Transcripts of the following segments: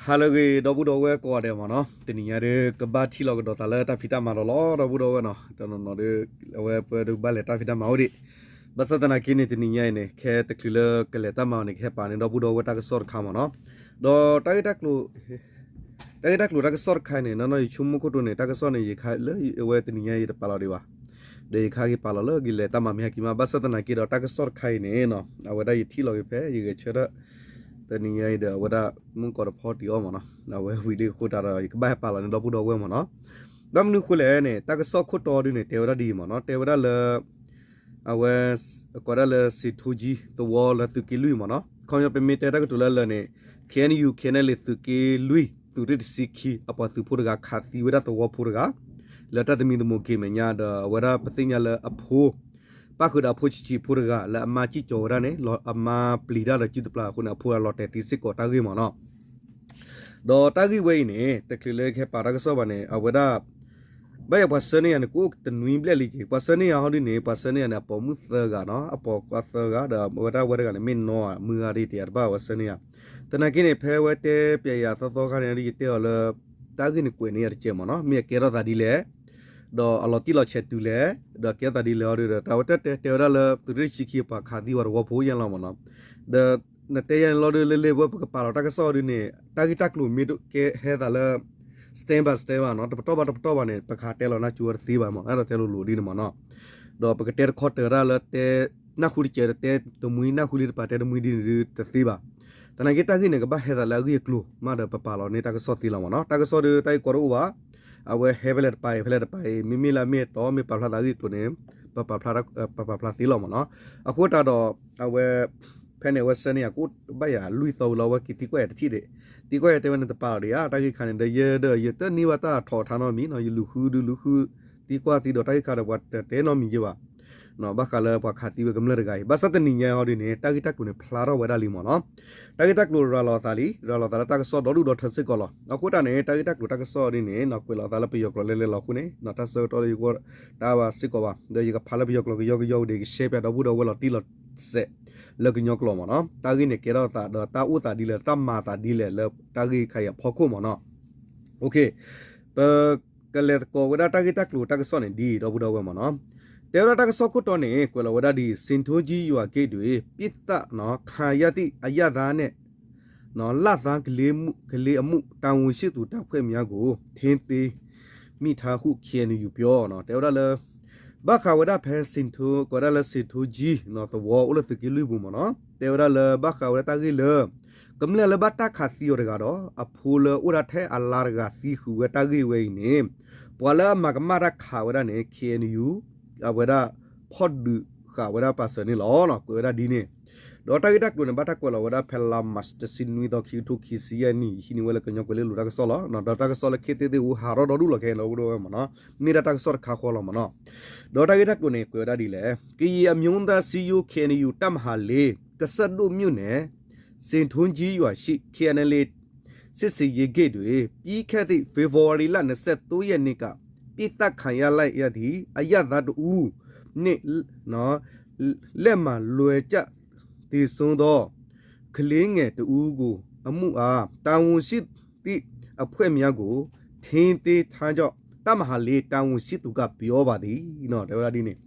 ဟါလၢအဂ့ၤ ဒီပုၢ်ဒီဝဲၢ်ကိးဂၤဒဲးမ့ၢ်နီၤ, တနံၤညါဒီး ကဘၣ်ထံၣ်လိာ်ကဒီးသးလၢတၢ်ဖံးတၢ်မၤဒီးလီၤ ဒီပုၢ်ဒီဝဲၢ်နီၤ, တနီၤနီၤဒီး အဝဲပှၤဒုးကဘၣ်လဲၤတၢ်ဖံးတၢ်မၤအိၣ်ဒံး, ဘၣ်ဆၣ်သနာ်က့န့ၣ် တနံၤညါအံၤန့ၣ် ခဲတချုးလၢကလဲၤတၢ်မၤအီၤန့ၣ် ကဟဲပာ်န့ၢ်ဒီပုၢ်ဒီဝဲၢ်တၢ်ကစီၣ်တခါမ့ၢ်နီၤ, ဒီးတၢ်ဂ့ၢ်တၢ်ကျိၤ တၢ်ဂ့ၢ်တၢ်ကျိၤတၢ်ကစီၣ်တခါအံၤန့ၣ် နီၢ်နီၢ်ယဆိကမိၣ်ခိၣ်တိန့ၣ် တၢ်ကစီၣ်န့ၣ် ယခါလၢအဝဲတနံၤညါယတပာ်လီၤဒံးဘၣ်, ဒီးယခါက့ၤပာ်လီၤလၢကလဲၤတၢ်မၤမ့ၢ်ဟဲက့ၤမး ဘၣ်ဆၣ်သနာ်က့ဒီး တၢ်ကစီၣ်တခါအံၤန့ၣ် အဝဲဒၣ်ယထံၣ်လီၤက့ၤဖဲ ယဂဲၤဆၢထၢၣ် တနံၤညါအံၤဒီး အဝဲဒၣ်မုၣ်ကီးတဖီတံၢ်အီၣ်မ့ၢ်နီၤ, အဝဲဝံၤလံအဃိတးဒီး ယကဘၣ်ဟဲပာ်လီၤန့ၢ်ဒီပုၢ်ဒီဝဲၢ်မ့ၢ်နီၤ, ဘၣ်မနုၤအဃိလဲၣ်န့ၣ် တၢ်ကစီၣ်ခိၣ်တီဒုန့ၣ် တဲဝဲဒၣ်ဒ်အံၤမ့ၢ်နီၤ, တဲဝဲဒၣ်လၢ အဝဲ ကိးဒၣ်လၢစံးထူကၠံသဝီလၢသုးက့လွံၢ်မ့ၢ်နီၤ, ခီပညီပမ့ၢ်တဲတၢ်ကတိၤလၢလၢာ်န့ၣ် KNU KNLA သုးက့လွံၢ် သုးရ့ၣ်တဆံခံ အပှၤသုးဖိတဂၤ ခးသံဝဲဒၣ်သဝီဖိတဂၤ လၢတၢ်သမံသမိးက့ၤမဲာ်ညါဒီး အဝဲဒၣ်ပသ့ၣ်ညါလၢအဖိ ပၣ်ဃုာ်ဒီးအဖိဆံးဆံးဖိတဂၤ လၢအမါစံၣ်ကၠီၤဝဲဒၣ်န့ၣ် အမါပျံၤတၢ်ဒီးစုတပျၢ်အဃိန့ၣ် အဖိလီၤတဲာ်သံစ့ၢ်ကီးတၢ်ဂ့ၢ်မ့ၢ်နီၤ ဒီးတၢ်ဂ့ၢ်ဝဲအံၤန့ၣ် တချုးလၢကဟဲပာ်တၢ်ကစီၣ်ဘၣ်န့ၣ် အဝဲဒၣ် ဘၣ်ယၤပှၤဆှၢန့ၢ်ယၤန့ၣ် ကအိၣ်တနွံဘျဲၣ်လံက့ၤ, ပှၤဆှၢန့ၢ်ယၤဟီဒုန့ၣ် ပှၤဆှၢန့ၢ်ယၤန့ၣ် အပိာ်မုၣ်သၢဂၤနီၤ, အပိာ်ခွါသၢဂၤ ဒီးအဝဲဒၣ်ဝဲတဂၤန့ၣ် မ့ၢ်နီၢ်ဧါ မုၢ်ဂၤဒ်တယၤတဘၣ်ဝဲဆှၢန့ၢ်ယၤ, သနာ်က့န့ၣ် ဖဲဝဲတဲပျဲယၤသီသီခါန့ၣ် ယတဲအီၤလၢ တၢ်ဂ့ၢ်န့ၣ်ကွဲးန့ၢ်ယၤတစဲးမ့ၢ်နီၤ, မ့ၢ်အကဲထီၣ်သးဒ်လဲၣ် ဒီးအလီၤတံၢ်လီၤဆဲးတုၤလဲၣ်, ဒီးကဲထီၣ်သးဒ်လဲၣ်ဟီဒုဒီး တၢ်ဝဲတဲတဲဝဲဒၣ်လၢ သုးရ့ၣ်ဆံခံအပှၤခးသံဝဲသဝီဖိယဲၢ်လီၤမ့ၢ်နီၤ, ဒီးနတဲယဲၢ်န့ၣ်လီၤဒု လၢလၢပှၤပကပာ်လီၤတၢ်ကစီၣ်ဒုန့ၣ် တၢ်ဂ့ၢ်တၢ်ကျိၤမ့ၢ်ကဲဟဲသးလၢ stand by stand by နီၤ, တပတီၢ်ဘၣ်တပတီၢ်ဘၣ်န့ၣ် ပကဟးတဲလီၤနၢ်ကၠိဝဲတသ့ဘၣ်မ့ၢ်နီၤ, အဲၣ်ဒိးတဲလိၤလိၤဒ်န့ၣ်မ့ၢ်နီၤ, ဒီးပကတဲတခီတၢၤတၢ်လၢတဲ နၢ်ဟူတစဲးဒီးတဲတမှံ နၢ်ဟူလံတပၤတဲတမှံဒ်န့ၣ်ဒုတသ့ဘၣ်, သနာ်က့တၢ်ဂ့ၢ်န့ၣ် ကဘၣ်ဟဲသးလၢအဂ့ၢ်အကျိၤမးဒီးပပာ်လီၤန့ၢ်တၢ်ကစီၣ်သ့လီၤမ့ၢ်နီၤ, တၢ်ကစီၣ်ဒုတၢ်ဂ့ၢ်ကီတအိၣ်ဘၣ်, အဝဲဟဲဖဲလဲၣ်တပၤအံၤ ဖဲလဲၣ်တပၤအံၤ မ့မ့ၢ်လၢအမ့ၢ်အတီ မ့ၢ်ပာ်ဖျါသးအဂ့ၢ်အကျိၤန့ၣ် ပပာ်ဖျါ ပပာ်ဖျါသ့လီၤမ့ၢ်နီၤ, အဃိတးဒီး အဝဲ ဖဲန့ၣ်အဝဲဆှၢန့ၢ်ယၤ ကအိၣ်ဘၣ်ယၤလွံၢ်သီဝံၤလီၤ အဝဲက့ၤသံကွၢ်ယၤတထံၣ်ဒံး, သံကွၢ်ယၤတဲဝဲန့ၣ် တပာ်လီၤဒံးဧါ တၢ်ဂ့ၢ်ခါန့ၣ် ဒီးယဲဒီးယတန့ၢ်ဘၣ်တၢ်ထီၣ်ထါနီတမံၤနီၤ, ယလူၤဃုဒုလူၤဃု သံကွၢ်သံဒီးတၢ်ဂ့ၢ်ခါဒီးပှၤတတဲနီတမံၤယဲဘၣ် ဘၣ်ဃးလၢပှၤခးသံဝဲကမျၢၢ်တဂၤအံၤ, ဘၣ်ဆၣ်တနံၤညါဟီဒုန့ၣ် တၢ်ဂ့ၢ်တၢ်ကျိၤန့ၣ် ဖျါထီၣ်ဝဲဒၣ်လံမ့ၢ်နီၤ, တၢ်ဂ့ၢ်တၢ်ကျိၤရၤလီၤသးလံ, ရၤလီၤသးလၢတၢ်ကစီၣ်ဒီဒူၣ်ဒီထၢစ့ၢ်ကီးလီၤ. အဃိတၢ်န့ၣ် တၢ်ဂ့ၢ်တၢ်ကျိၤတၢ်ကစီၣ်ဒ်န့ၣ် ကွဲးလီၤသးလၢပယီၤကျိာ်လဲၤလဲၤလီၤအဃိန့ၣ် တၢ်ဆၢကတီၢ်လၢယဂီၢ် တၢ်ဘၣ်စ့ၢ်ကီးဘၣ်, ဒီးယကဖးလၢပယီၤကျိာ်ကယီကယီဒံး ကရှဲပၠးဒီပုၢ်ဒီဝဲၢ်လီၤတံၢ်လီၤဆဲး လၢကညီကျိာ်မ့ၢ်နီၤ, တၢ်ဂ့ၢ်န့ၣ်ကဲထီၣ်သးဒီးတၢ်အိၣ်သးဒ်လဲၣ် တၢ်မၤသးဒ်လဲၣ် လၢတၢ်ဂ့ၢ်ခါအံၤအဖီခိၣ်မ့ၢ်နီၤ, ပကလဲၤသကိးဝဲဒၣ်တၢ်ဂ့ၢ်တၢ်ကျိၤတၢ်ကစီၣ်န့ၣ်ဒ်အံၤ ဒီပုၢ်ဒီဝဲၢ်မ့ၢ်နီၤ, တဲဝဲဒၣ်တၢ်ကစီၣ်ခိၣ်တီန့ၣ် ကွဲးလီၤဝဲဒၣ်ဒ်အံၤ စ့ၣ်ထိကၠံယွၤက့ၣ်ဒွံး ပစ်သတ်ခံရသည့်အရပ်သားနဲ့ လသန်းကလေးအမှု တာဝန်ရှိသူတပ်ဖွဲ့များကို ထိန်းသိမ်းမိထားဟု KNU ပြော တဲဝဲဒၣ်လၢ ဘၣ်ဃးဝဲဒၣ်ဖဲစ့ၣ်ထိ ကွဲးဒၣ်လၢစ့ၣ်ထိကၠံသဝီအိၣ်လၢသုးက့လွံၢ်ပူၤမ့ၢ်နီၤ, တဲဝဲဒၣ်လၢဘၣ်ဃးဝဲဒၣ်တၢ်ဂ့ၢ်လၢ ကမျၢၢ်လၢဘၣ်တၢ်ခးသံအီၤတဂၤဒီး အဖိလၢအိၣ်ဒၣ်ထဲအလါတဂၤသံဃုာ်ဝဲတၢ်ဂ့ၢ်ဝဲအံၤန့ၣ် ပှၤလၢအမၤကမၣ်တၢ်ခးဝဲဒၣ်န့ၣ် KNU အဝဲဒၣ်ဖီၣ်ဒုးဃာ်ဝဲဒၣ်ပာ်စၢၤန့ၣ်လီၤ. ကွဲးဝဲဒၣ်ဒ်န့ၣ် ဒီးတၢ်ဂ့ၢ်တၢ်ကျိၤန့ၣ် ဘၣ်တၢ်ကွဲးလီၤဝဲဒၣ်ဖဲလါမၢ်ၡး တဆံနွံသီ ခံကထိခံဆံယဲၢ်နံၣ် ယဟံးန့ၢ်ဝဲလၢကညီကွဲၤလ့လိၤတၢ်ကစီၣ်လီၤ. ဒီးတၢ်ကစီၣ်လၢခ့သ့ၣ်သ့ၣ်အိၣ်ဟးထီၣ်ဒီဒူၣ်လီၤခဲအံၤ ဒီပုၢ်ဒီဝဲၢ်မ့ၢ်နီၤ, မ့ၢ်ဒၣ်တၢ်ကစီၣ်တခါဃီလီၤမ့ၢ်နီၤ. ဒီးတၢ်ဂ့ၢ်တၢ်ကျိၤန့ၣ် ကွဲးဝဲဒၣ်ဒ်လဲၣ်, ကရင်အမျိုးသားစည်းရုံး KNU တပ်မဟာလေး ကစၢၢ်ဒိၣ်မြို့နယ် စ့ၣ်ထိကၠံယွၤရှိ KNLA စစ်ဆင်ရေးဂိတ်တွင် ပြီးခဲ့သည့် ဖေဖော်ဝါရီလ နှစ်ဆယ့်သုံးရက်နေ့က ပစ်သတ်ခံရလိုက်ရသည့် အရပ်သားတစ်ဦးနှင့် လက်မလွဲကျသေဆုံးသော ကလေးငယ်တစ်ဦးကို အမှုအား တာဝန်ရှိသည့်အဖွဲ့များကို ထိန်းသိမ်းထားကြောင်း တပ်မဟာလေး တာဝန်ရှိသူက ပြောပါသည် တဲဝဲဒၣ်ဒ်န့ၣ်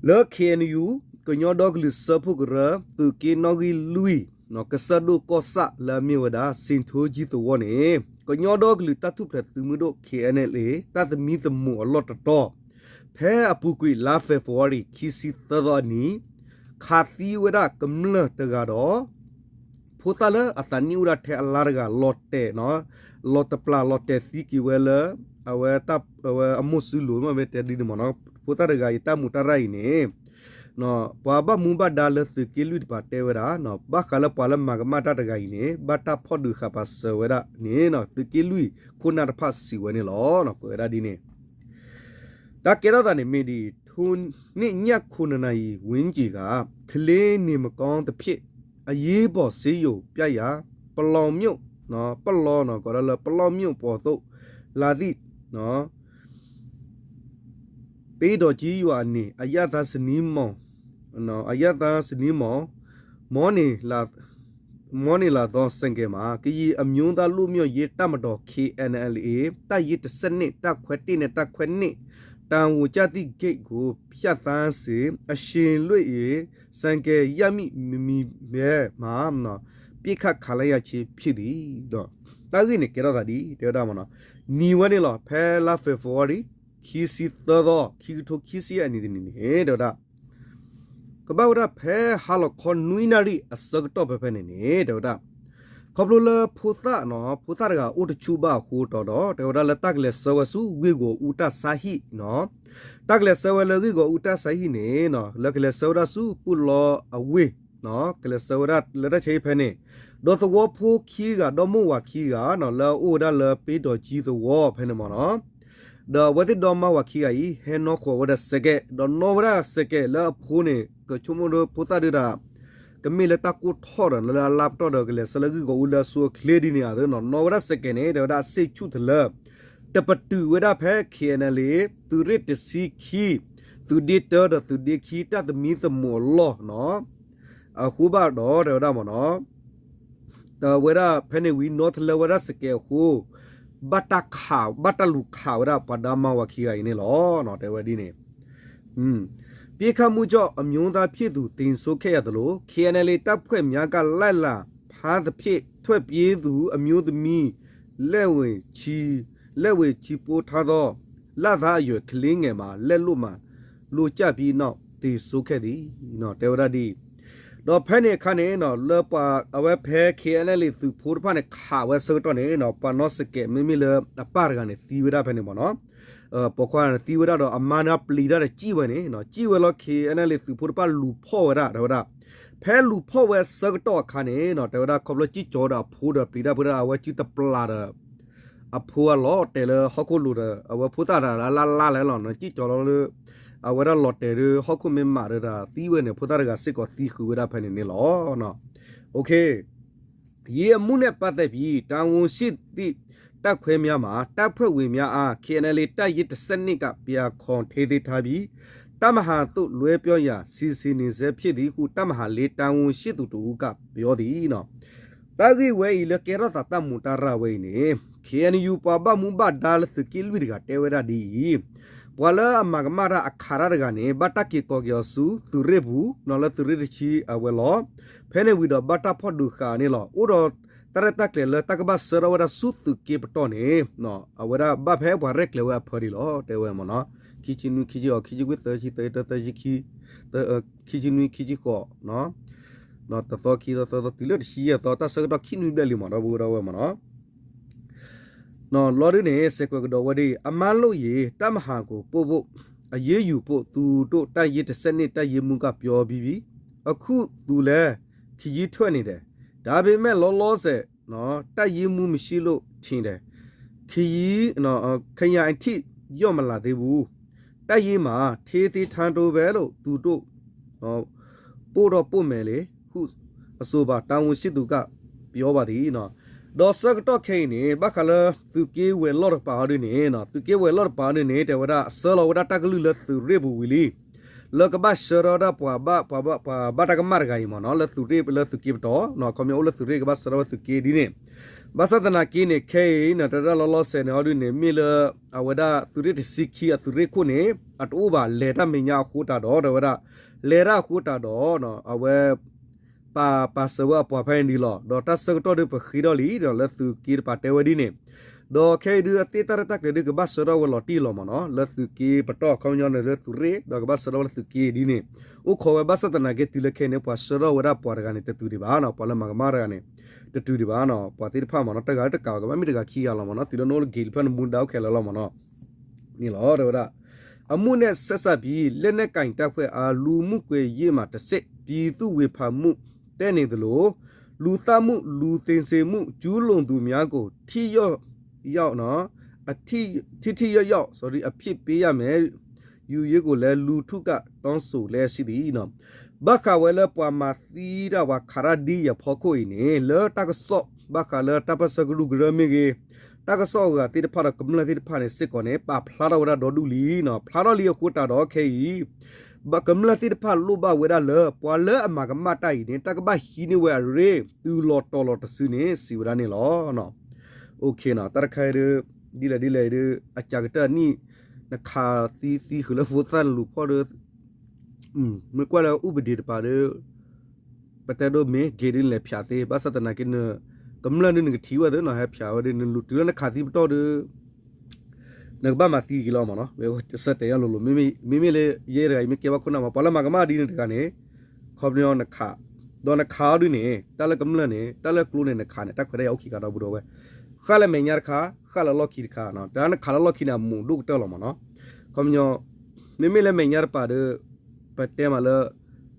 လၢ KNU ကညီဒီကလုာ်စၢဖှိၣ်ကရၢ သုးက့နီၣ်ဂံၢ်လွံၢ် ကစၢၢ်ဒိၣ်ကီၢ်ဆၣ်လၢအမ့ၢ်ဝဲဒၣ် စ့ၣ်ထိကၠံသဝီန့ၣ် ကညီဒီကလုာ်တၢ်ထူၣ်ဖျဲးသုးမုၢ်ဒိၣ် KNLA တၢ်သမံသမိးအလီၢ်တတီၤ ဖဲအပူၤကွံာ်လါ February ခံဆံသၢသီအနံၤ ခးသံဝဲဒၣ်ကမျၢၢ်တဂၤဒီး ဖိသၣ်လၢအသးနံၣ်အိၣ်ဒၣ်ထဲအလါတဂၤ လီၤတဲာ် လီၤတပျၢ်လီၤတဲာ်သံက့ၤဝဲလၢ အဝဲ အဝဲအမိၢ်စုလိၤ မ့ၢ်ဝဲတဲဒ်န့ၣ်မ့ၢ်နီၤ ဖိသၣ်တဂၤအံၤတၢ်မူးတၢ်ရၢ်အံၤန့ၣ် ပှၤဘၣ်မူဘၣ်ဒါလၢသုးက့လွံၢ်တပၤတဲဝဲဒၣ် ဘၣ်ဃးလၢပှၤလၢမၤကမၣ်တၢ်တဂၤအံၤန့ၣ် ဘၣ်တၢ်ဖီၣ်ဒုးဃာ်ပာ်စၢၤဝဲဒၣ်န့ၣ် သုးက့လွံၢ်ခိၣ်နၢ်တဖၣ်စံးဝဲန့ၣ်လီၤ. ကွဲးဝဲဒၣ်ဒ်န့ၣ် တၢ်ကဲထီၣ်သးန့ၣ်မ့ၢ်ဒ်အံၤ, ထိုနေ့ည ခုနစ်နာရီဝန်းကျင်က ကလေးနေမကောင်းသဖြင့် အရေးပေါ်ဆေးရုံပြရာ ပလောင်မြို့ ပလောင် ကိးဒၣ်လၢ ပလောင်မြို့ပေါ်သို့ လာသည့် ပေးတော်ကြီးရွာနေ အရပ်သားဇနီးမောင် အရပ်သားဇနီးမောင် မော်နေလာ မောနေလာသော ဆိုင်ကယ်မှာ ကရင်အမျိုးသားလွတ်မြောက်ရေးတပ်မတော် K N L A တပ်ရင်းတစ်ဆယ့်နှစ် တပ်ခွဲတစ်နဲ့ တပ်ခွဲနှစ် တာဝန်ကျသည့်ဂိတ်ကို ဖြတ်သန်းစဉ် အရှင်လွတ်၍ ဆိုင်ကယ်ရပ်မိမမီဘဲမှာ ပစ်ခတ်ခံလိုက်ရခြင်းဖြစ်သည်. ဒီးတၢ်ဂ့ၢ်န့ၣ်ကဲထီၣ်သးဒ် တဲဝဲဒၣ်မ့ၢ်နီၤ, နံၤဝဲန့ၣ်လီၤ ဖဲလါ February ခံဆံသၢသီ ခံကထိခံဆံယဲၢ်အနံၤတနံၤန့ၣ် တဲဝဲဒၣ် ကဘၣ်ဝဲဒၣ်ဖဲဟါလီၤခီနွံနၣ်ရံၣ်အဆၢကတီၢ်ဖဲဖဲန့ၣ်န့ၣ် တဲဝဲဒၣ် ခီဖျိလၢဖိသၣ်နီၤ ဖိသၣ်တဂၤအိၣ်တဆူၣ်ဘၣ်အဃိတီၤဒီး တဲဝဲဒၣ်လၢတၢ်ကလဲၤဆှၢဝဲဆူဂ့ၢ်ဂီၤအူတၢ်ဆါဟံၣ်နီၤ, တၢ်ကလဲၤဆှၢဝဲလၢဂ့ၢ်ဂီၤအူတၢ်ဆါဟံၣ်န့ၣ်နီၤ လၢကလဲၤဆှၢဝဲဒၣ်ဆူပူၣ်လီအဝ့ၢ်နီၤ ကလဲၤဆှၢဝဲဒၣ်လၢတၢ်ဆါဟံၣ်ဖဲန့ၣ် ဒီးသဝီဖိခံဂၤ ဒီမိၢ်ဝၤခံဂၤနီၤ လၢအအိၣ်ဝဲဒၣ်လၢပ့ဒီးကၠံသဝီဖဲန့ၣ်မ့ၢ်နီၤ ဒီးအဝဲသ့ၣ်ဒီမါဝၤခံဂၤအံၤ ဟဲနီၣ်ဃီၤဝဲဒၣ်စဲးကဲး ဒီးနီၣ်ဝဲဒၣ်စဲးကဲးလၢအဖိန့ၣ် ကဆိကမိၣ်ဒီးဖိသၣ်ဒုးတၢ် ကမ့ၢ်လၢတၢ်ကိၢ်ထီၣ်ဒီးလၢအလါပတီၢ်ဒီးကလဲၤဆှၢလၢဂ့ၢ်ဂီၤအူလၢအဆိအချ့ဒ်န့ၣ်ဧါ နီၣ်ဝဲဒၣ်စဲးကဲးန့ၣ် တဲဝဲဒၣ်အစ့ၣ်ဆူၣ်တလၢ တပတုာ်ဝဲဒၣ်ဖဲ K N L A သုးရ့ၣ်တဆံခံ သုးဒ့တၢဒီးသုးဒ့ခံ တၢ်သမံသမိးအလီၢ်နီၤ အဃိဘၣ်ဒီး တဲဝဲဒၣ်မ့ၢ်နီၤ ဝဲဒၣ်ဖဲန့ၣ်ဝံၤနီၣ်တလၢဝဲဒၣ်စဲးကဲးအဃိ ဘၣ်တၢ်ခး ဘၣ်တၢ်လူၤခးဝဲဒၣ်ပှၤဒါမါဝၤခံဂၤအံၤန့ၣ်လီၤ. တဲဝဲဒ်န့ၣ် ပစ်ခတ်မှုကြောင့် အမျိုးသားဖြစ်သူ သေဆုံးခဲ့ရသလို K N L A တပ်ဖွဲ့များက လိုက်လံဖမ်းသဖြင့် ထွက်ပြေးသူ အမျိုးသမီး လက်ဝယ်ချီ လက်ဝယ်ချီပိုးထားသော လသားအရွယ် ကလေးငယ်မှာ လက်လွတ်မှာ လွတ်ကျပြီးနောက် သေဆုံးခဲ့သည် တဲဝဲဒၣ်ဒ်အံၤ ဒီးဖဲန့ၣ်အခါန့ၣ် လၢပှၤအဝဲဖဲ K N L A သုးဖိတဖၣ်န့ၣ် ခးဝဲဆၢကတီၢ်န့ၣ် ပှၤနီၣ်စဲးကဲး မ့မ့ၢ်လၢအပၢ်တဂၤန့ၣ် သံဝဲဒၣ်ဖဲန့ၣ်မ့ၢ်နီၤ ပိာ်ခွါန့ၣ်သံဝဲဒၣ်ဒီး အမါန့ၣ်ပျံၤတၢ်ဒီးစံၣ်ဝဲန့ၣ် စံၣ်ဝဲလီၤ K N L A သုးဖိတဖၣ်လူၤဖီၣ်ဝဲဒၣ် တဲဝဲဒၣ် ဖဲလူၤဖီၣ်ဝဲဆၢကတီၢ်အခါန့ၣ် တဲဝဲဒၣ်ခီဖျိစံၣ်ကၠီဒီးအဖိဒီးပျံၤတၢ်ဖုဒၣ် အဝဲစုတပျၢ်ဒီး အဖိအလီၤတဲာ်လၢဟီၣ်ခိၣ်လိၤဒီး အဝဲဖိသၣ်တဂၤလၢ်လၢ်လဲၣ်လီၤ စံၣ်ကၠီလီၤလၢ အဝဲဒၣ်လီၤတဲာ်ဒီး ဟီၣ်ခိၣ်မ့ၢ်မးဒီးတၢ်သံဝဲန့ၣ် ဖိသၣ်တဂၤစ့ၢ်ကီးသံဃုာ်ဝဲဒၣ်ဖဲန့ၣ်န့ၣ်လီၤ. အံၤအမှုနဲ့ပတ်သက်ပြီး တာဝန်ရှိသည့်တပ်ခွဲများမှ တပ်ဖွဲ့ဝင်များအား K N L A တပ်ရင်းတစ်ဆယ့်နှစ်က ပြန်ခေါ်ထိန်းသိမ်းထားပြီး တပ်မဟာသို့လွှဲပြောင်းရန် စီစဉ်နေဆဲဖြစ်သည်ဟု တပ်မဟာလေး တာဝန်ရှိသူတစ်ဦးက ပြောသည် တၢ်ဂ့ၢ်ဝဲအံၤလၢကဲထီၣ်သးတၢ်မူးတၢ်ရၢ်ဝဲအံၤန့ၣ် K N U ပှၤဘၣ်မူဘၣ်ဒါလၢသုးက့လွံၢ်တဂၤတဲဝဲဒၣ်ဒ်အံၤ, ပှၤလၢအမၤကမၣ်တၢ်အခးတၢ်တဂၤန့ၣ် ဘၣ်တၢ်က့ၤကိးက့ၤအီၤဆူသုးရ့ၣ်ပူၤ လၢသုးရ့ၣ်တဆံအဝဲလီၤ. ဖဲန့ၣ်ဝံၤဒီးဘၣ်တၢ်ဖီၣ်ဒုးဃာ်န့ၣ်လီၤ. အိၣ်ဒီးတၢ်ရဲၣ်တၢ်ကျဲၤလၢတၢ်ကဘၣ်ဆှၢထီၣ်ဝဲဒၣ်ဆူသုးက့ပတီၢ်န့ၣ် အဝဲဒၣ်ဘၣ်ဖဲပှၤရဲၣ်ကျဲၤဝဲအဖၢဒံးလီၤ တဲဝဲမ့ၢ်နီၤ. ခံဆံနွံ ခံဆံဃိး ခံဆံခွံ သၢဆံ သၢဆံခံ သၢ ခံဆံနွံ ခံဆံဃိး တသီ ခံသီ သၢသီ တုၤလၢတဆံယဲၢ်သီ တၢ်ဆၢကတီၢ်ခံနွံဘျဲၣ်လံမ့ၢ် ဒီပုၢ်ဝဲၢ်မ့ၢ်နီၤ. လီၤဒုန့ၣ် စဲးကွဲးကဒီးဝဲဒ်အံၤ, အမါလုပ်ရင် တပ်မဟာကိုပို့ဖို့ အရေးယူဖို့ သူတို့ တပ်ရင်းတစ်ဆယ့်နှစ် တပ်ရင်းမှူးက ပြောပြီးပြီ. အခုသူလည်း ခရီးထွက်နေတယ်. ဒါပေမဲ့ လောလောဆယ် တပ်ရင်းမှူးမရှိလို့ ထင်တယ်. ခရီး ခရိုင်အထိ ရောက်မလာသေးဘူး. တပ်ရင်းမှာ ထိန်းသိမ်းထားတုန်းပဲလို့ သူတို့ ပို့တော့ပို့မယ်လေ ဟု အဆိုပါ တာဝန်ရှိသူက ပြောပါသည်. ဒီးဆၢကတီၢ်ခဲအံၤန့ၣ် ဘၣ်ဃးလၢသုးက့ဝဲၤလီၢ်တကပၤအီၤဒုန့ၣ် သုးက့ဝဲၤလီၢ်တကပၤအီၤဒုန့ၣ် တဲဝဲဒၣ် ဆှၢလီၤဝဲဒၣ်တၢ်ကလုၢ်လၢသုးရ့ၣ်ပူၤဝံၤလံ လၢကဘၣ်ဆှၢထီၣ်ဝဲဒၣ်ပှၤဘၣ် ပှၤဘၣ် ပှၤဘၣ်တၢ်ကမၣ်တဂၤအံၤမ့ၢ်နီၤ လၢသုးရ့ၣ် လၢသုးက့ပတီၢ် ခီပညီအိၣ်လၢသုးရ့ၣ် ကဘၣ်ဆှၢထီၣ်ဝဲသုးက့ဒ်န့ၣ် ဘၣ်ဆၣ်သနာ်က့န့ၣ် ခဲအံၤန့ၣ် တဲဝဲဒၣ်လီၤလီၤဆဲးန့ၣ်အီၤဒုန့ၣ် မ့ၢ်လၢ အဝဲဒၣ်သုးရ့ၣ်တဆံခံအသုးရ့ၣ်ခိၣ်န့ၣ် အတအိၣ်ဘၣ် လဲၤတၢ်မဲာ်ညါအဃိတၢ်ဒီး တဲဝဲဒၣ် လဲၤတၢ်အဃိတၢ်ဒီး အဝဲ ပာ် ပာ်စၢၤဝဲအပှၤဖဲန့ၣ်ဒ်လီၤ. ဒီးတၢ်ဆၢကတီၢ်ဒုပဃ့ထီၣ်လံ ဒီးလၢသုးက့တကပၤတဲဝဲဒ်န့ၣ် ဒီးခဲအံၤဒုအသ့ၣ်တၢ်ရဲၣ်တၢ်ကျဲၤဒုကဘၣ်ဆှၢထီၣ်ဝဲလီၤတံၢ်လီၤမ့ၢ်နီၤ လၢသုးက့ပတီၢ် ခီပညီန့ၣ်လၢသုးရ့ၣ် ဒီးကဘၣ်ဆှၢထီၣ်ဝဲလၢသုးက့ဒ်န့ၣ် အိၣ်ခိးဝဲဘၣ်ဆၣ်သနာ်က့တုၤလၢခဲအံၤန့ၣ် ပှၤဆှၢထီၣ်ဝဲဒၣ်ပှၤတဂၤန့ၣ် တတုၤဒံးဘၣ်နီၤ ပှၤလၢမၤကမၣ်တဂၤန့ၣ် တတုၤဒံးဘၣ်နီၤ ပှၤသ့ၣ်တဖၣ်မ့ၢ်နီၤ တဂၤတကးကဘၣ်မ့ၢ်တဂၤခံဂၤလီၤမ့ၢ်နီၤ တုၤလၢနအိၣ်လၢဂ့ၤတဖျၢၣ်နမူဒါအိၣ်ခဲလၢာ်လီၤမ့ၢ်နီၤ န့ၣ်လီၤ တဲဝဲဒၣ် အမှုနဲ့ဆက်စပ်ပြီး လက်နက်ကိုင်တပ်ဖွဲ့အား လူမှုကွန်ရက်မှာတဆင့် ပြည်သူ့ဝေဖန်မှု တက်နေသလို လူသတ်မှု၊ လူသေစေမှု ကျူးလွန်သူများကို ထိရောက်ရောက်နော် အထိ ထိထိရောက်ရောက် sorry အပြစ်ပေးရမယ် ယူရေးကိုလည်း လူထုက တောင်းဆိုလျက်ရှိသည် ဘၣ်ဃးဝဲလၢပှၤမၤသံတၢ်ပှၤခးတၢ်ဒ်အံၤအဖီခိၣ်အံၤန့ၣ် လၢတၢ်ကစီၣ် ဘၣ်ဃးလၢတၢ်ပၢၢ်ဆၢကရူၢ်ကရၢမ့ၢ်ဂ့ၤ တၢ်ကစီၣ်အဂၤသ့ၣ်တဖၣ်ဒီး ကမျၢၢ်သ့ၣ်တဖၣ်န့ၣ်စ့ၢ်ကီးန့ၣ် ပာ်ဖျါထီၣ်ဝဲဒၣ်ဒီဒူၣ်လံနီၤ ဖျါထီၣ်လံအဃိတၢ်ဒီးခဲအံၤ ကမျၢၢ်သ့ၣ်တဖၣ်လိၣ်ဘၣ်ဝဲဒၣ်လၢ ပှၤလၢအမၤကမၣ်တၢ်အံၤန့ၣ် တၢ်ကဘၣ်ဟံးန့ၢ်ဝဲအရ့ တုၤလီၤတီၤလီၤတစုန့ၣ် စံးဝဲဒၣ်န့ၣ်လီၤ. တၢ်တခါအံၤဒုး ဒ်လဲၣ်ဒ်လဲၣ်အံၤဒုး အစှၤကတၢၢ်အနံၣ် နခးသံသံဃုာ်လၢဖိသၣ်နလူၤဖီၣ်ဒီး မ့ၢ်ကွၢ်လၢအူပဒ့ၣ်တပၤဒီး ပတဲဒိးမ့ၢ်ဂ့ၤဒုး နလဲၤဖၠးသ့ ဘၣ်ဆၣ်သနာ်က့ ကမျၢၢ်ဒုးနကထံၣ်ဝဲသ့နီၤ ဟဲဖၠးဝဲဒုး နလူၤတုၤလၢနခးသံပတီၢ်ဒီး နကဘၣ်မၤသံက့ၤလီၤမ့ၢ်နီၤ. ဆၢတဲာ်ညါလိၤလိၤ မ့မ့ၢ်လၢ ယဲတဂၤအံၤမ့ၢ်ကဲဘၣ်ခိၣ်နၢ်မး ပှၤလၢမၤကမၣ်ဒ်န့ၣ်တဂၤန့ၣ် ခီပညီနခး ဒီးနခးအီၤဒုးန့ၣ် တၢ်လၢကမျၢၢ်န့ၣ် တၢ်လၢကျိန့ၣ် နခးန့ၣ် တၢ်ခွဲးတၢ်ယာ်အိၣ်ခံခါဒီပုၢ်ဒီဝဲၢ် ဃၣ်လၢမဲာ်ညါတခါ ဃၣ်လၢလီၢ်ခံတခါ တၢ်နခးလၢလီၢ်ခံန့ၣ် အမူးဒိၣ်ကတၢၢ်လီၤမ့ၢ်နီၤ. ခီပညီ မ့မ့ၢ်လၢမဲာ်ညါတပၤဒီး ပတဲမးလၢ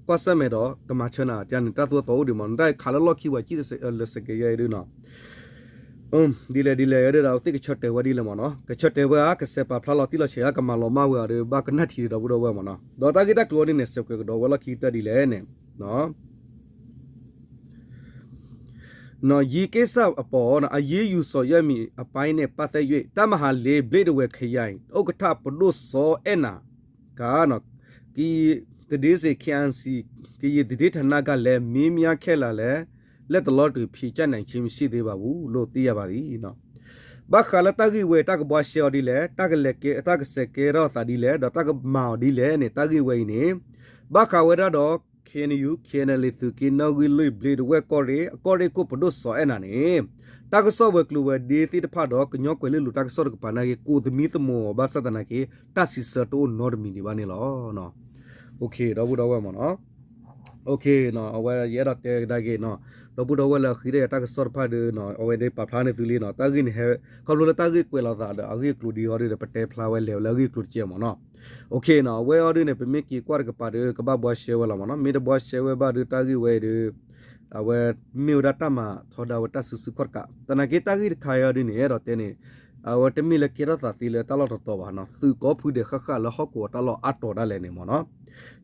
ကွၢ်ဆၢၣ်မဲာ်ဒီး ကမၤဆၢနၤ တၢ်န့ၣ် တၢ်သူၣ်အသီအိၣ်ဒံးမ့ၢ်နီၤ တၢ်ခးလၢလီၢ်ခံဝဲကံၣ်လၢစကဲးယဲအံၤဒုးနီၤ ဒ်လဲၣ်ဒ်လဲၣ်အံၤဒုးဒီး သ့ၣ်ကဆၢတဲာ်ဝဲဒ်လဲၣ်မ့ၢ်နီၤ ကဆၢတဲာ်ဝဲဧါ ကစဲးပာ်ဖျါလီၤတံၢ်လီၤဆဲးဧါ ကမၤလီၤမၢ်ဝဲဧါဒီး ဘၣ်ကနၣ်ထံၣ်ဒီးဒီပုၢ်ဒီဝဲၢ်မ့ၢ်နီၤ ဒီးတၢ်ဂ့ၢ်တၢ်ကျိၤအံၤဒုးန့ၣ် စဲးကွဲးကဒီးဝဲလီၢ်ခံကတၢၢ်ဒ်လဲၣ်န့ၣ် နီၢ် ယံၤက့ၣ်စၢ်အပီၤ အရေးယူဆောင်ရွက်မည်အပိုင်းနဲ့ပတ်သက်၍ တပ်မဟာလေး ဘျီးဒဝဲခရိုင် ဥက္ကဋ္ဌ ပဒိၣ်စီၤအဲၣ်နၤ က ကရင်သတင်းစာ KNC ကရင်သတင်းဌာနကလည်း မေးမြန်းခဲ့လာလည်း လတ်တလောတွင် ဖြေကြားနိုင်ခြင်း မရှိသေးပါဘူးလို့ သိရပါသည် ဘၣ်ဃးလၢတၢ်ဂ့ၢ်ဝဲ တၢ်ကဘှါရှဲအီၤဒ်လဲၣ်, တၢ်ကလဲၤကဲ တၢ်ကစဲးကဲထီၣ်သးဒ်လဲၣ်, ဒီးတၢ်ကမၤအီၤဒ်လဲၣ်န့ၣ် တၢ်ဂ့ၢ်ဝဲအံၤန့ၣ် ဘၣ်ဃးဝဲဒၣ်ဒီး KNU KNLA သုးက့နီၣ်ဂံၢ်လွံၢ် ဘျ့းဒဝဲၢ်ကီၢ်ရ့ၣ် အကီၢ်ရ့ၣ်ခိၣ်ပဒိၣ်စီၤအဲၣ်နၤန့ၣ် တၢ်ကစီၣ်ဝဲၤကျိၤဝဲၤဒ့သ့ၣ်တဖၣ်ဒီး ကညီကွဲၤလ့လိၤတၢ်ကစီၣ်တကပၤနာ်က့ ကိးသမံသမိးအီၤဘၣ်ဆၣ်သနာ်က့ တၢ်စံးဆၢတအိၣ်နီတမံၤဒံးဘၣ်န့ၣ်လီၤ. ဒီပုၢ်ဒီဝဲၢ်မ့ၢ်နီၤ အဝဲယအဲၣ်ဒိးတဲကဒါက့ၤနီၤ ဒီပုၢ်ဒီဝဲၢ်လၢအဃ့တၢ်ယၤတၢ်ကစီၣ်တဖၣ်ဒီး အဝဲဒၣ်ပာ်ဖျါန့ၢ်သုလံနီၤ တၢ်ဂ့ၢ်န့ၣ်ဟဲ ခီဖျိလၢတၢ်ဂ့ၢ်ကွဲးလိာ်သးဒီးအဂ့ၢ်အကျိၤဒ်အံၤဒီး ပတဲဖျါဝဲလဲၤဝဲလၢအဂ့ၢ်အကျိၤတကဲးမ့ၢ်နီၤ အဝဲအံၤဒုးန့ၣ် ပမ့ၢ်က့ၤကွၢ်တကပၤဒီး ကဘၣ်ဘှါရှဲဝဲလီၤမ့ၢ်နီၤ မ့ၢ်တဘှါရှဲဝဲဘၣ်ဒီးတၢ်ဂ့ၢ်ဝဲအံၤဒီး အဝဲမ့ၢ်ဝဲဒၣ်တၢ်မၤထီဒါဝဲတၢ်စုဆူၣ်ခီၣ်တကး သနာ်က့တၢ်ဂ့ၢ်တခါအံၤဒုးန့ၣ် အဲၣ်ဒိးတဲန့ၣ် အဝဲတမ့ၢ်လၢကဲထီၣ်သးသ့လၢတၢ်လီၢ်တတီၤဘၣ်နီၤ သုးကိးဖုဒဲးဃၣ်ဃၣ်လၢဟီၣ်ကဝီၤတၢ်လီၢ်အါတီၤဒၣ်လဲာ်န့ၣ်မ့ၢ်နီၤ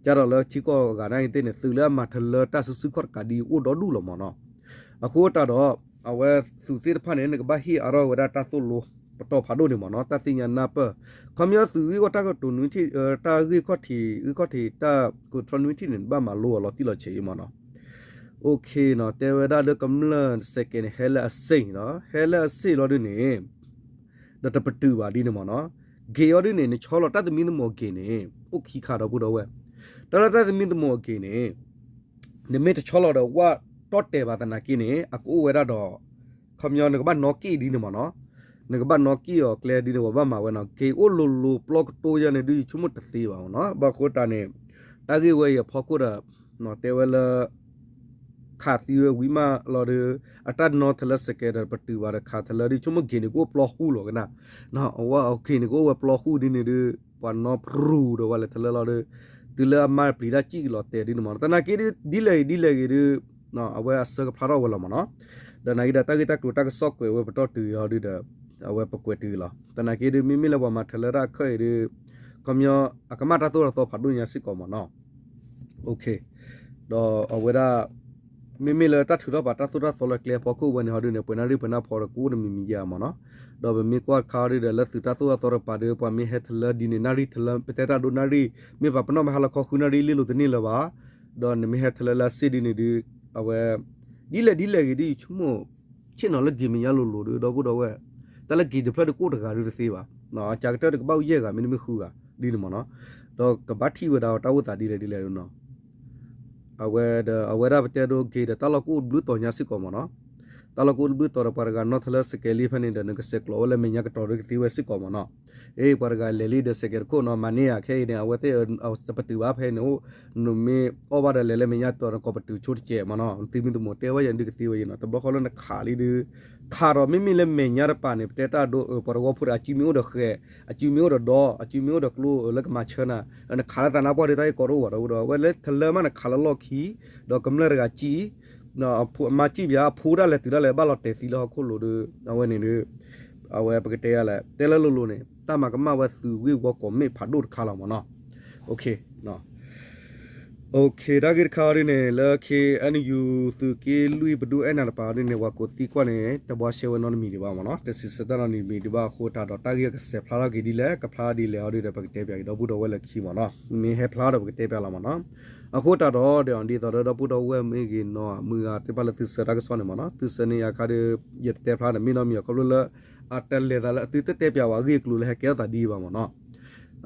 ကဒီးလၢထံကီၢ်အဂၤနာ်က့သ့ၣ်န့ၣ် သုးလၢအမၤထၢလၢတၢ်စုဆူၣ်ခီၣ်တကးဒ်အိၣ်ဒီဒူၣ်လီၤမ့ၢ်နီၤ အဃိသတးဒီး အဝဲသုးသ့ၣ်တဖၣ်န့ၣ် နကဘၣ်ဟ့ၣ်အါထီၣ်ဝဲဒၣ်တၢ်သိၣ်လိပတီၢ်ဖးဒိၣ်န့ၣ်မ့ၢ်နီၤ တၢ်သ့ၣ်ညါနၢ်ပၢၢ် ခီပညီသုးဂ့ၢ်ဂီၢ်တၢ်ကတိၤနွံထံၣ် တၢ်ဂ့ၢ်ခီၣ်ထံး ဂ့ၢ်ခီၣ်ထံးတၢ်ကတိၤနွံထံၣ်န့ၣ် ဘၣ်မၤလိအီၤလီၤတံၢ်လီၤဆဲးအံၤမ့ၢ်နီၤ အိၣ်ခ့နီၤ တဲဝဲဒၣ်လၢကမျၢၢ်စဲးကဲးန့ၣ် ဟဲလၢအစ့ၣ်နီၤ ဟဲလၢအစ့ၣ်လီၤဒုးန့ၣ် ဒီးတပတုာ်ဘၣ်ဒ်န့ၣ်မ့ၢ်နီၤ က့ၤအီၤဒုးန့ၣ် နဆီလီၤတၢ်သမံသမိးအက့ၤန့ၣ် အိၣ်ခံခါဒီပုၢ်ဒီဝဲၢ် တၢ်လၢတၢ်သမံသမိးအက့ၤန့ၣ် နမ့ၢ်တဆီလီၤဒီးဝၣ်တီၢ်တဲာ်ဘၣ်သနာ်က့န့ၣ် အကအိၣ်ဝဲဒၣ်ဒီး ခီပညီနကဘၣ်နီၣ်က့ၣ်ဒ်န့ၣ်မ့ၢ်နီၤ နကဘၣ်နီၣ်က့ၣ်အီၤကျဲဒ်န့ၣ် ပှၤဘၣ်မၤဝဲနီၤ က့ၤအိၣ်လိၤလိၤပျီကတိယဲန့ၣ်ဒုး ယဆိကမိၣ်တသ့ဘၣ်မ့ၢ်နီၤ ဘၣ်ဃိတၢ်န့ၣ် တၢ်ဂ့ၢ်ဝဲအံၤအဖီခိၣ်ဒီး တဲဝဲလၢ ခးသံဝဲဝံၤမးလီၤဒီး အတၢ်နီၣ်ထီၣ်လၢစဲးကဲးဒီးပတုာ်ဘၣ်ဒီးခးထီၣ်လၢဒ်ဆိကမိၣ်က့ၤန့ၣ် ကအိၣ်ပျီဃူလီၤကနၣ် အဝဲအက့ၤန့ၣ် ကအိၣ်ဝဲပျီဃူဒ်န့ၣ်ဒီး ပှၤနီၣ်ပြူၤဒီးဝဲလဲၤထီၣ်လၢလီၤဒီး တုၤလၢအမါပျံၤတၢ်စံၣ်က့ၤလီၤတဲာ်ဒ်န့ၣ်မ့ၢ်နီၤ သနာ်က့ဒ်လဲၣ်ဂ့ၤဒ်လဲၣ်ဂ့ၤဒီး အဝဲအဆၢကဖျါထီၣ်ဝဲလီၤမ့ၢ်နီၤ ဒီးနာ်က့ဒီးတၢ်ဂ့ၢ်တၢ်ကျိၤတၢ်ကစီၣ်ကွဲးဝဲပတီၢ်တုၤအီၤဒုးဒီး အဝဲပကွဲးတုၤလီၤ သနာ်က့ဒုး မ့မ့ၢ်လၢပှၤမၤထၢလၢတၢ်အခၢၣ်အံၤဒီး ခီပညီ အကမၣ်တၢ်သိၣ်တၢ်သီဖးဒိၣ်ညါစ့ၢ်ကီးမ့ၢ်နီၤ ဒီးအဝဲဒၣ် မ့မ့ၢ်လၢတၢ်ထုးထီၣ်ပာ်တၢ်သိၣ်တၢ်သီလၢကျဲအဖီခိၣ်ဝဲန့ၣ်ဟီဒုးန့ၣ် ပှဲၤနၣ်ရံၣ်ပှဲၤနၣ်ဖီဒီးကအိၣ်တမံၤမံၤယါမ့ၢ်နီၤ ဒီးပမ့ၢ်ကွၢ်ခါဒုးဒီးလၢသုးတၢ်သိၣ်တၢ်သီတကပၤဒီး ပှၤမ့ၢ်ဟဲထၢလၢဒ်န့ၣ် နၣ်ရံၣ်ထၢလၢ ပတဲတၢ်ဒိနၣ်ရံၣ် မ့ၢ်ပှၤပနီၣ်မ့ၢ်ဟါလီၤခီဃုနၣ်ရံၣ်လ့လိာ်တန့ၢ်လၢၤဘၣ် ဒီးနမ့ၢ်ဟဲထၢလၢလၢအစ့ၣ်ဒ်န့ၣ်ဒုး အဝဲ ဒ်လဲၣ်ဒ်လဲၣ်ဂ့ၤဒ်ယဆိကမိၣ် ဆ့ၣ်နီၤလၢက့ၤမဲာ်ညါလိၤလိၤဒီး ဒီပုၢ်ဒီဝဲၢ် တၢ်လၢက့ၤတဖျၢၣ်ဒုးကအိၣ်တဂၤဒုးတသ့ဘၣ် အစှၤကတၢၢ်ဒုးကဘၣ်အိၣ်ယဲၢ်ဂၤမ့တမ့ၢ်ဃုဂၤဒ်န့ၣ်မ့ၢ်နီၤ ဒီးကဘၣ်ထံၣ်ဝဲဒၣ်တၢ်အိၣ်သးဒ်လဲၣ်ဒ်လဲၣ်နီၤ အဝဲဒီး အဝဲဒၣ်ပတဲဒိက့ၤဒီးတၢ်လီၢ်ကအိၣ်တဘျုးတီၤညါစ့ၢ်ကီးမ့ၢ်နီၤ တၢ်လီၢ်ကအိၣ်တဘျုးတီၤဒီးပှၤတဂၤနီၣ်ထီၣ်လၢစကဲးလံဖဲန့ၣ်ဒီး နကစဲးကျိးဝဲလၢမဲာ်ညါကတီၤဒုးကသ့ဝဲစ့ၢ်ကီးမ့ၢ်နီၤ အ့ ပှၤတဂၤလဲၤလံဒီးစဲးကဲးတခိၣ်နီၤ မၤန့ၢ်ယၤခဲအံၤန့ၣ် အဝဲသ့ၣ် ပတုာ်ဘၣ်ဖဲန့ၣ်အိၣ် နမ့ၢ်အီၣ်ဘၣ်ဒီးလဲၤလၢမဲာ်ညါတီၤနကိးပတုာ်ဆိတကဲးမ့ၢ်နီၤ နသုမံသမိးတဲဝဲယၤဒုးကသ့ဝဲယၤနီၤ တဘျီဃီလၢနခးလံဒုး ခးဒီးမ့မ့ၢ်လၢမဲာ်ညါတပၤန့ၣ် ပတဲတၢ်ဒိ ပှၤတဝီဖိဒီး အစုမ့ၢ်အိၣ်ဒီးဃဲၤ အစုမ့ၢ်အိၣ်ဒီးဒီ အစုမ့ၢ်အိၣ်ဒီးကျိ လၢကမၤဆၢနၤ နခးလၢသးနါပှၢ်ဒီးတၢ်ဂ့ၢ်ကီတအိၣ်ဘၣ်ဒီး အဝဲလၢထလၢမးနခးလၢလီၢ်ခံ ဒီးကမျၢၢ်တဂၤကံၣ် အမါကံၣ်ပၠး အဖိဒၣ်လဲာ်တုၤဒၣ်လဲာ်ဘၣ်လီၤတဲာ်သံလၢဟီၣ်ခိၣ်လိၤဒီး အဝဲန့ၣ်ဒီး အဝဲပကတဲယၤလဲၣ် တဲလၢလိၤလိၤန့ၣ် တၢ်မၤကမၣ်ဝဲသုးဂ့ၢ်ဝီကိးမ့ၣ်ဖးဒိၣ်တခါလီၤမ့ၢ်နီၤ OK နီၤ တၢ်ဂ့ၢ်တခါအံၤဒ်န့ၣ် လၢ ခ့ၣ်အဲၣ်ယူၣ် သုးက့လွံၢ်ပဒိၣ်အဲၣ်နၤတပၤအံၤဒ်န့ၣ် ပှၤကိးသံကွၢ်န့ၣ် တဘှါရှဲဝဲနီတမံၤဒံးဘၣ်မ့ၢ်နီၤ, တစံးဆၢတၢ်နီတမံၤဒံးဘၣ်အဃိသတးဒီး တၢ်ဂ့ၢ်ကစဲးဖျါထီၣ်က့ၤဒ်လဲၣ် ကဖျါဒ်လဲၣ်အီၤဒ်ဒီး ပကတဲပၠးက့ၤဒီပုၢ်ဒီဝဲၢ်လၢခံမ့ၢ်နီၤ, မ့ၢ်ဟဲဖျါဒီးပကတဲပၠးလီၤမ့ၢ်နီၤ. အဃိသတးဒီး ဒ်သိးဒီးဒီပုၢ်ဒီဝဲၢ်မ့ၢ်ဂ့ၤနီၤ မုၢ်ဂၤသ့ၣ်တဖၣ်လၢသုဆှၢတၢ်ကစီၣ်န့ၣ်မ့ၢ်နီၤ သုဆှၢန့ၢ်ယၤအခါဒီး ယတတဲဖျါန့ၣ် မ့ၢ်နီတမံၤအီၤ ခီဖျိလၢ အတလဲၤသးလၢအသုတတဲပၠးဝဲအဂ့ၢ်အကျိၤလၢဟဲကဲထီၣ်သးဒ်အံၤဘၣ်မ့ၢ်နီၤ.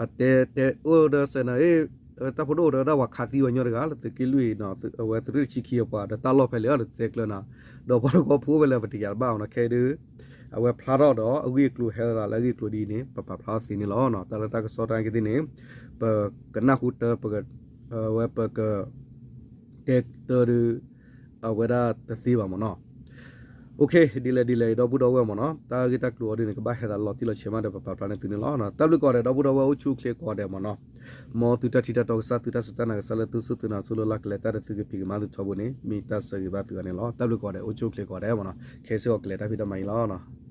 အတဲတဲအိၣ်ဒီးစဲးန့ၣ် တၢ်ဖိဒိၣ်အိၣ်ဒီးဒၣ်ပှၤခးသံဝဲညီတဂၤ လၢသုးက့လွံၢ်အံၤ အဝဲသုးရ့ၣ်တဆံခံအပှၤဒီးတၢ်လီၢ်ဖဲလဲၣ်အီၤဒီးတဲကျၢၤနၤ, ဒီးပှၤတကီဖိဝဲလၢပတယၤတဘၣ်အီၤနီၤ ခဲအံၤဒ် အဝဲဖျါထီၣ်ဒီးအဂ့ၢ်အကျိၤဟဲလီၤသးလၢအဂ့ၢ်အကျိၤဒ်အံၤန့ၣ် ပပာ်ဖျါအီၤသ့န့ၣ်လီၤ. တၢ်လၢတၢ်ကစီၣ်တၢ်ကသ့ၣ်န့ၣ် ပကနၢ်ဟူတၢ် အဝဲပက တဲတၢ်ဒီး အဝဲဒၣ်တသ့ဘၣ်မ့ၢ်နီၤ. ဒ်လဲၣ်ဒ်လဲၣ် ဒီပုၢ်ဒီဝဲၢ်မ့ၢ်နီၤ တၢ်ဂ့ၢ်တၢ်ကျိၤအီၤဒ်န့ၣ် ကဘၣ်ဟဲသးလီၤတံၢ်လီၤဆဲးမးဒီး ပပာ်ဖျါန့ၢ်သုန့ၣ်လီၤ. တၢ်ဘျုးကိးဂၤဒဲး ဒီပုၢ်ဒီဝဲၢ်အိၣ်ဆူၣ်အိၣ်ချ့ကိးဂၤဒဲးမ့ၢ်နီၤ. မ်သုတၢ်ထံၣ်တၢ်တီကစၢ်သုတၢ်စူၢ်တၢ်နာ်ကစၢ်လၢသုစူၢ်သုနာ်ဆိလၢလၢ်ကလဲၤတၢ်ဒီးသုကဖံးကမၤသုထီဘိန့ၣ် မ့ၢ်တၢ်ဆၢဂ့ၤဘၣ်သုဂၤန့ၣ်လီၤ. တၢ်ဘျုးကိးဂၤဒဲး အိၣ်ဆူၣ်အိၣ်ချ့ကိးဂၤဒဲးမ့ၢ်နီၤ. ခဲစ့ၢ်ကီးကလဲၤတၢ်ဖံးတၢ်မၤအံၤလီၤ.